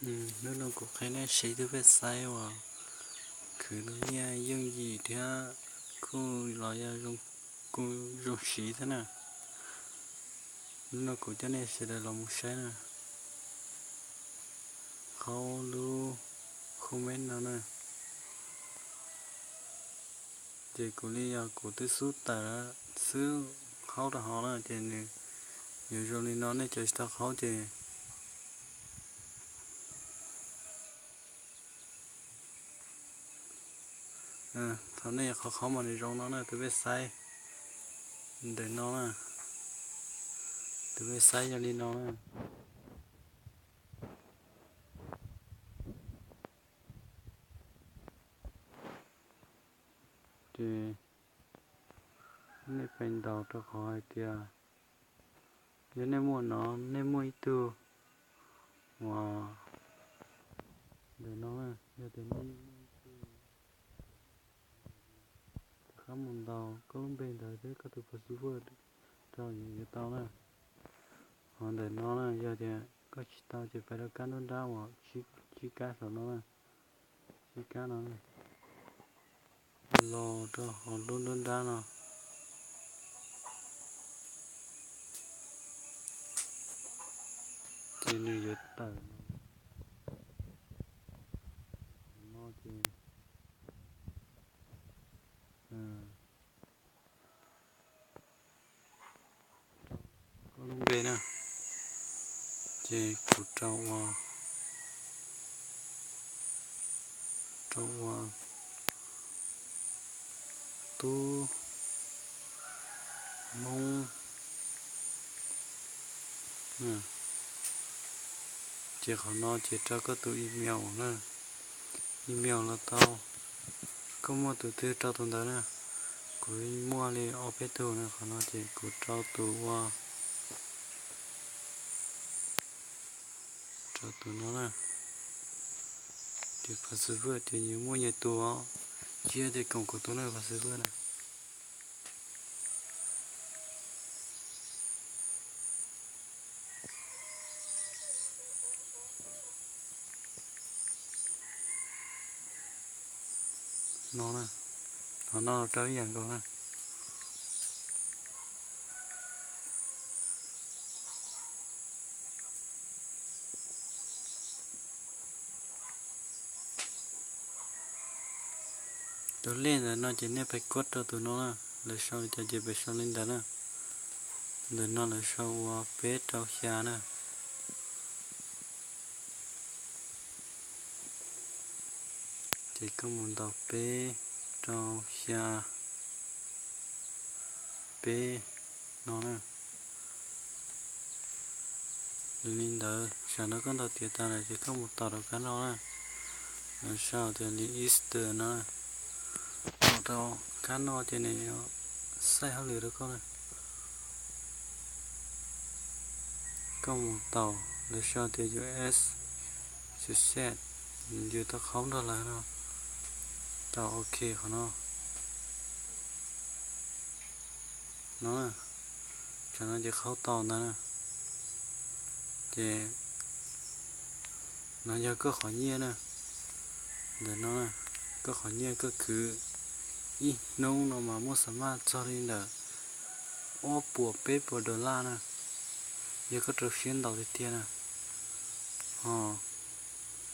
Hnub no kuv qhia nej saib tus website uas khwv nyiaj yooj yim thiab kuj los yog kuj zoo siv thiab na. Hnub no kuv coj nej sawv daws los mus saib na, qhaub lub comment no na. Ces kuv li yog kuv twb xub tawm xwb, qhaub rau hauv na ces nws yuav zoo li no, nej cov tsis tau qhaub ces thaum nej qhov qhaub mas nws zoo no na, tus website ntawm no na, tus website yog li no na. Ces nej pais ntaus rau qhov hais tias yog nej muaj no, nej muaj ib tug uas ntawm no, yog tias nej muaj ib tug, rov qab mus ntaus koj lub npe ntawd thiab koj tus password rau yuav tau na. Ho ntawm no na, yog tias koj tsis tau ces pais rau kab nruab nrab uas tsib kab saum no na, tsib kab no na, los rau hauv lub nruab nrab no. Ces nws yuav tawm no ces koj lub npe na, ces kuv rau ua, rau ua Tub Hmoob. Ces qhov no ces rau koj tus email na, email los tau, koj muaj tus twg rau tus ntawd na. Kuv muaj li ob peb tug na, qhov no ces kuv rau tus ua, rau tus no na. Ces password ces nws muaj nyias tus os, tsis yog tias koom kuv tus na password na. No na, qhov no rau ib yam nkaus na. Tus lej ntawm no ces nej pais kuaj rau tus no na, lawv sau li cas ces pais sau li ntawd na. Ntawm no lawv sau ua peb rau xya na. Ces koj mus ntaus peb rau xya peb no na. Yog li ntawd, tsam no koj ntaus tiav tas lawm ces koj mus tom rau kab no na, lawv sau tias li Easter no na. Tom rau kab no ces nws yuav xaij hauj lwm rau koj na. Koj mus tom lawv sau tias U S success, nws yuav tau qhaub nrog lawv no. Tau ok qhov no. No, tsam no ces qhaub tau ntawd na. Ces no yog koj qhov nyiaj na. Ntawm no, koj qhov nyiaj koj khwv ib hnub no mas muaj xa maj txog li ntawm ob puas peb puas dollar na, yog koj rau siab ntaus tiag tiag na. Ho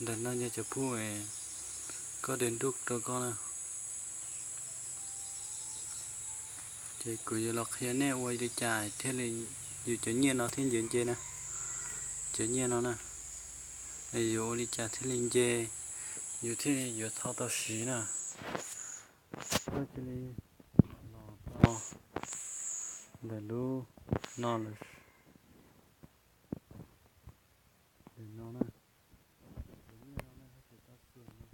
ntawm no yog cov phuj es koj de nruj rau koj na. Ces kuv yuav los qhia nej ua li cas thiaj li yus cov nyiaj no thiaj nce nce na. Cov nyiaj no na, es yus ua li cas thiaj li nce, yus thiaj li yuav tau siv na. Koj cia li los rau ntawm lub no lawm, ntawm no na, cov nyiaj no na, koj tsis tau xwm no.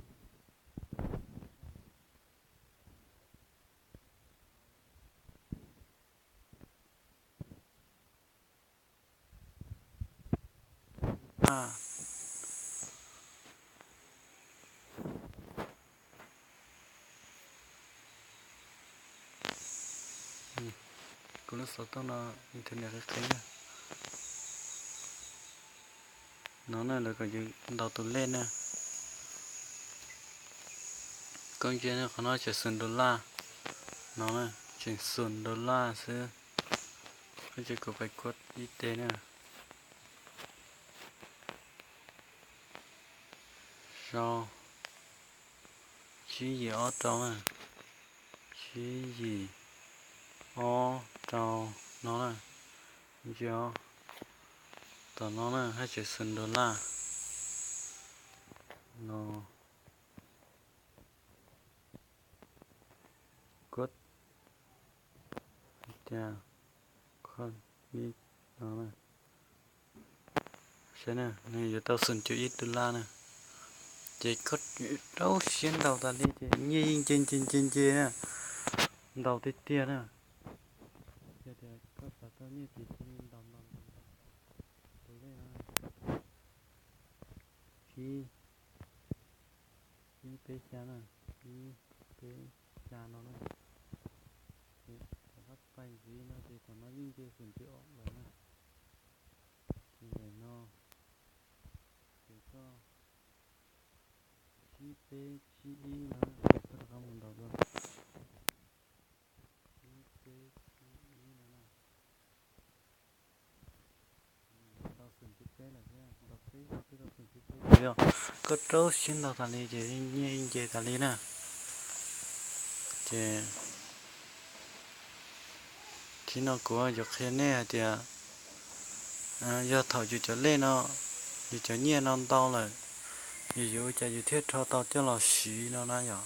Kuv lub xov tooj no internet qhib qhib na. No na, lawv kom yus ntaus tus lej na. Koj ntsia qhov no tseem xoom dollar no na, tseem xoom dollar xwb. Koj ntsia kuv pais kuaj ib teg na. Sau tsib yim ob rau na, tsib yim ob rau no na. Ntsia, tom no na haj tseem xoom dollar no. Kuaj tias, kuaj ib no na. Saib na, nws yuav tau xoom cuv ib dollar na. Ces koj rau siab ntaus tas li ces nyiaj yeej nce nce nce nce na, ntaus tiag tiag na. Yog tias koj xav tau nyiaj ces cia li ntaus ntaus ntaus ntaus tus lej no. Ib, ib peb xya na, ib peb xya no na. Ces rov qab pais ntxiv no ces tom no yeej nce xoom cuv ob lawm na. Ces ntawm no ces koj tsib peb tsib ib no ces koj rov qab mus ntaus dua. Tsib peb tsib ib no na. Tau xoom cuv peb lawm thiab, ntaus peb zaug twb tau xoom cuv peb lawm. Yog koj rau siab ntaus tas li ces nyiaj yeej nce tas li na. Ces thaum no kuv yuav qhia nej hais tias yog thaum yus cov lej no, yus cov nyiaj no ntau lawm, yus yuav ua cas yus thiaj rho tau coj los siv no na yom.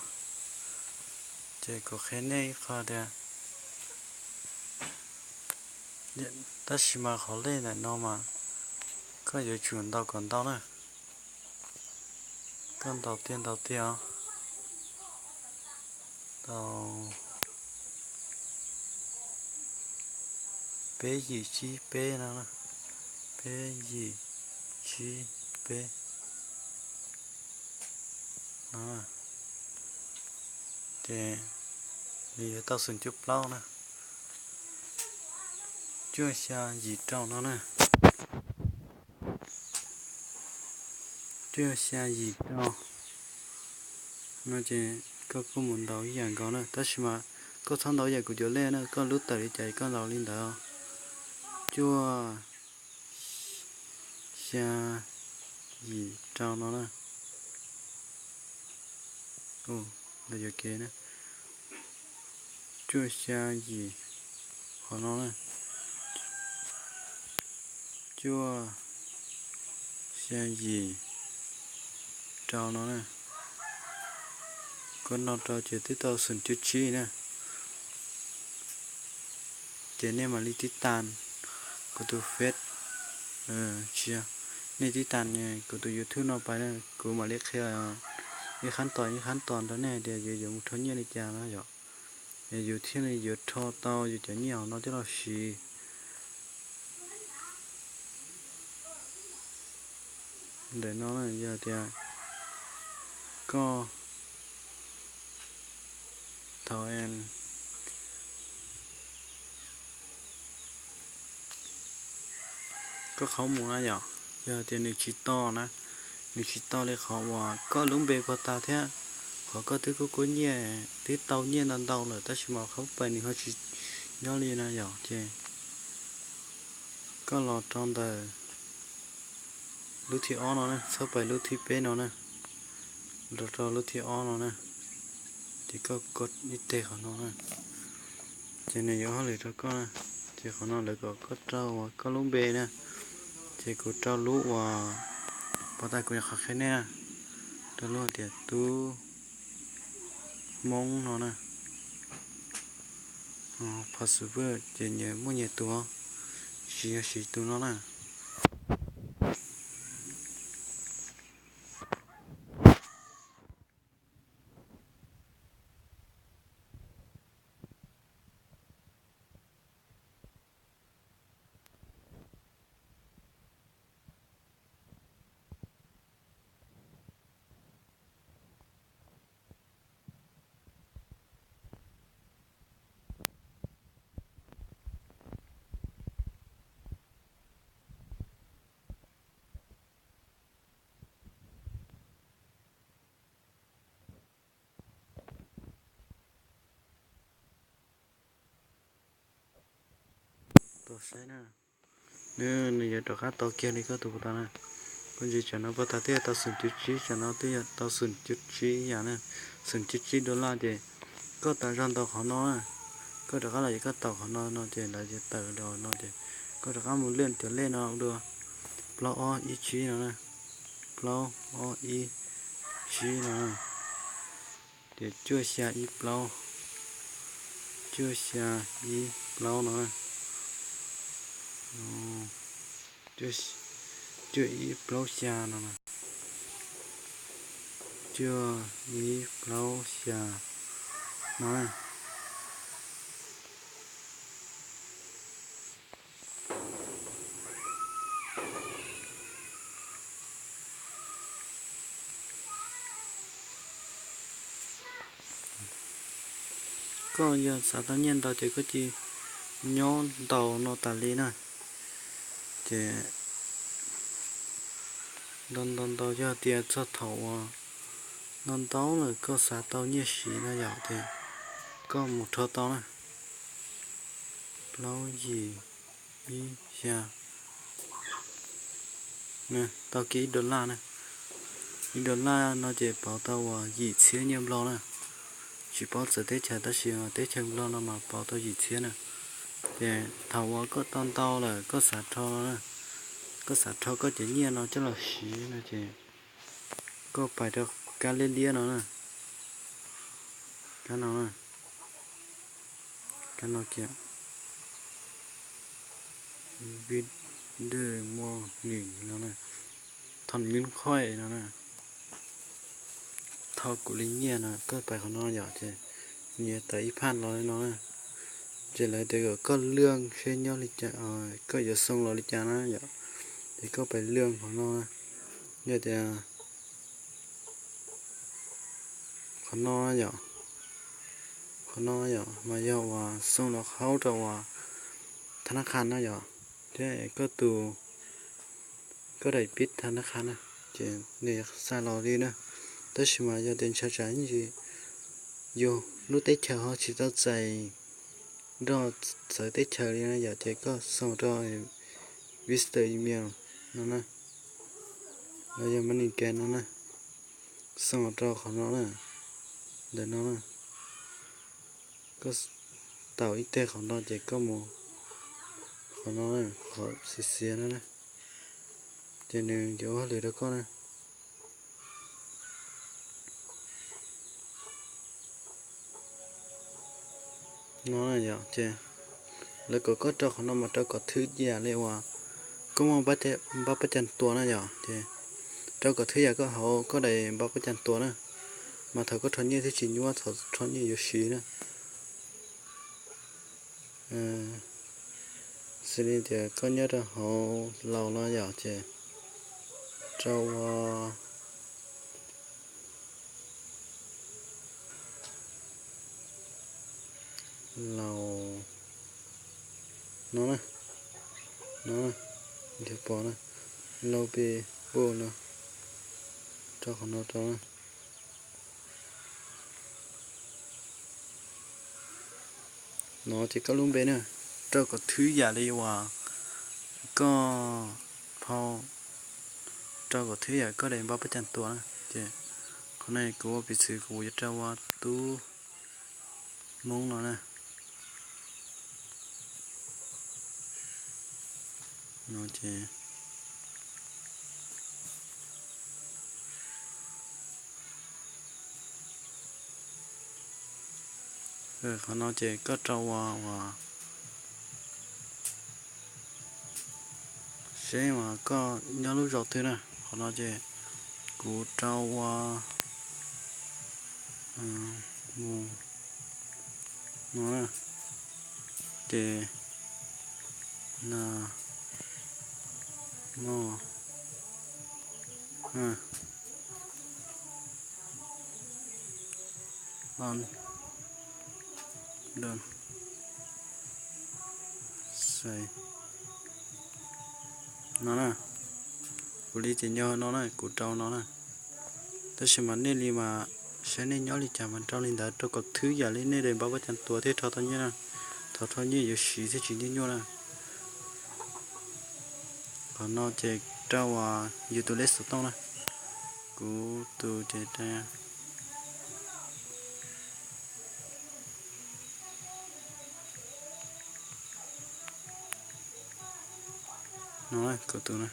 Ces kuv qhia nej ib qho tias, tab sis mas qhov lej ntawm no mas koj yuav tsum ntaus kom ntau na. Koj ntaus tiag ntaus tiag os. Tau peb yim tsib peb no, peb yim tsib peb no, ces nws yuav tau xoom cuv plaub na. Cuaj xya yim rau no na. Cuaj xya yim rau no ces koj kuj mus ntaus ib yam nkaus na, tab sis mas koj txhob ntaus ib yam kuv cov lej na, koj lub tawm li cas koj ntaus li ntawd. Cuaj xya yim rau no na. Ntawm yuav kev na. Cuaj xya yim qhov no na. Cuaj xya yim rau no na. Koj no rau ces twb tau xoom cuv tsib na. Ces nej mam li tib tas kuv tus Face, tsis yog, nej tib tas kuv tus YouTube no pais na, kuv mam li qhia ib qhab tos ib qhab tos rau nej hais tias yus yuav mus rho nyiaj li cas no yom, yus thiaj li yuav rho tau yus cov nyiaj hauv no coj los siv. Ntawm no yog tias koj thaum koj qhov mus na yom, yog tias nws tsis to na, nws tsis to li qhov uas koj lub npe puag ta thiab qhov koj twb kuaj kuaj nyiaj, twb tau nyiaj ntau ntau lawm tab sis mas qhov pais nws ho tsis nyob li na yom, ces koj los rau ntawm lub thib ob no na, txhob pais lub thib peb no na, los rau lub thib ob no na, ces koj koj ib teg qhov no na, ces nws yuav hauj lwm rau koj na. Ces qhov no lawv kom koj rau uas koj lub npe na, ces kuv rau lub uas puag ta kuv nyuam qhuav qhia nej na, rau lub hais tias Tub Hmoob no na. Password ces nyias muaj nyias tus, tsis yog siv tus no na. Tos saib na. Nws, nws yuav rov qab tau kiag li koj tus puas tau na. Koj ntsis tsam no puas tau twb yog tau xoom cuv tsib, tsam no twb yog tau xoom cuv tsib ib yam na. Xoom cuv tsib dollar ces koj tas zog ntaus qhov no na. Koj rov qab los ces koj taus qhov no no ces lawv yuav tawm los no ces koj rov qab mus lwaj cov lej no dua. Plaub ob ib tsib no na. Plaub ob ib tsib no na. Ces cuaj xya ib plaub, cuaj xya ib plaub no, cuaj ib plaub xya no, cuaj ib plaub xya no. Koj yog xav tau nyiaj ntau ces koj cia nyob ntaus no tas li na. Ces ntau ntau ntau yog tias txog thaum uas ntau ntau lawm koj xav tau nyiaj siv na yom, ces koj mus rho tau na. Plaub yim ib xya, tau kiag ib dollar na. Ib dollar no ces pauv tau uas yim txhiab nyiaj Nplog na. Tsis paub txawv teb chaws tab sis teb chaws Nplog no mas pauv tau yim txhiab na. Ces thaum uas koj tau ntau lawm koj xav rho, koj xav rho koj cov nyiaj no coj los siv no ces koj pais rau kab liab liab no na. Kab no na. Kab no kiag. Vij Dej Muaj Nim no na, Thom Nyuj Qhuaij no na. Thov kuv li nyiaj no koj pais qhov no yom, ces nws yuav tawm ib phaj los li no na. Ces lawv tias kom koj lwaj seb nyob li cas, koj yuav xoo los li cas na yom. Ces koj pais lwaj qhov no, yog tias qhov no yom, qhov no yom mas yog uas xoo los haub rau uas thab nab qha no yom, thiab koj tus, koj daim pib thab nab qha na, ces nws xa los li na. Tab sis mas yog tias ntshav tsam ntsis yus lub teb chaws ho tsis tau txais nrog txawv teb chaws li na yom, ces koj xoo rau Western Union no na, los yog Money Gas no na, xoo rau qhov no na, ntawm no na. Koj taus ib teg qhov no ces koj mus qhov no, qhov xiav xiav no na, ces nws yuav ua hauj lwm rau koj na. No yom, ces lawv kom koj rau qhov no mas rau kom thwj yam li uas koj muaj npab pab cas tuas na yom, ces rau kom thwj yam koj hauv koj daim npab pab cas tuas na, mas thaum koj rho nyiaj thiaj tsis nyuaj, thaum rho nyiaj yuav siv na. Xws li tias koj nyob rau hauv laus no yom, ces rau ua laus no na, no na, pom na, laus pis pum no, rau qhov no rau na. No ces koj lub npe na, rau kom thwj yam li uas koj phau, rau kom thwj yam koj daim npab pab cas tuas na. Ces qhov no kuv ua piv txwv kuv yuav rau ua Tub Hmoob no na. No ces qhov no ces koj rau ua uas seb uas koj nyob lub zos twg na. Qhov no ces kuv rau ua mus no na, ces na, no, no na, kuv li ces nyob no na, kuv rau no na. Tab sis mas nej li mas saib nej nyob li cas mas rau li ntawd, rau kom thwj yam li nej daim npab pab cas tuas thiaj rho tau nyiaj na. Thaum rho nyiaj yuav siv thiaj tsis nyuaj nyuaj na. Qhov no ces rau uas yus tus lej xov tooj na. Kuv tus ces no, kuv tus na,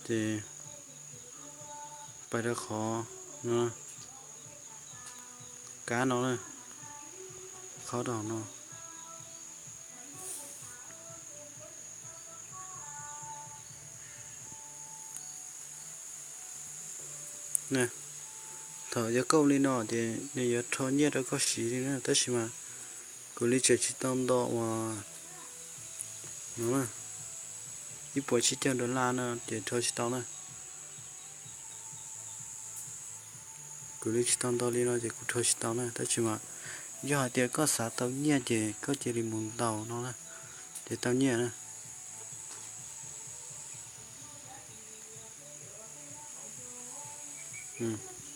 ces pais rau qhov no, kab no na, qhov rau no. Thaum yog koj ua li no ces nws yuav rho nyiaj rau koj siv li na, tab sis mas kuv li tseem tsis tau nto uas no na, ib puas tsib caug dollar no ces rho tsis tau na. Kuv li tsis tau nto li no ces kuv rho tsis tau na, tab sis mas yog hais tias koj xav tau nyiaj ces koj cia li mus ntaus no na, ces tau nyiaj na.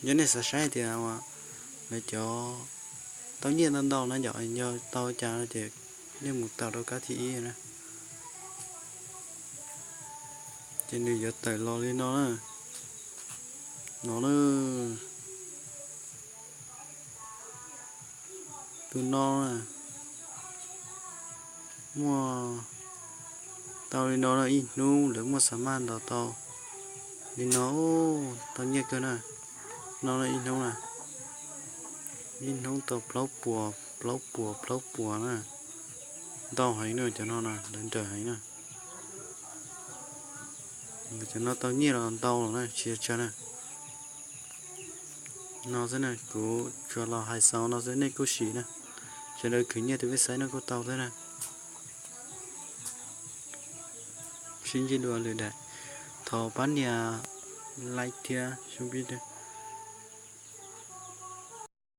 Yog nej xav saib tias lawv cov tau nyiaj ntau ntau na yom, yog tau cas no ces nej mus tau rau kab thib ib na. Ces nws yuav tawm los li no na. No na, tus no na, muaj tau li no na, ib hnub lawv muaj xa maj ntaus tau li no, tau nyiaj kawg na. No na, ib hnub na, ib hnub tau plaub puas plaub puas plaub puas na. Ntau heev na, cov no na lawv nrawm heev na. Cov no tau nyiaj los ntau los na, tsis yog tsawg na. No xwb na, kuv tsuas los hais xaus no xwb, nej kuj sim na. Sawv daws khwv nyiaj tus website no kuj tau thiab na. Sib ntsib dua lwm daim. Thov pab nias like thiab subscribe.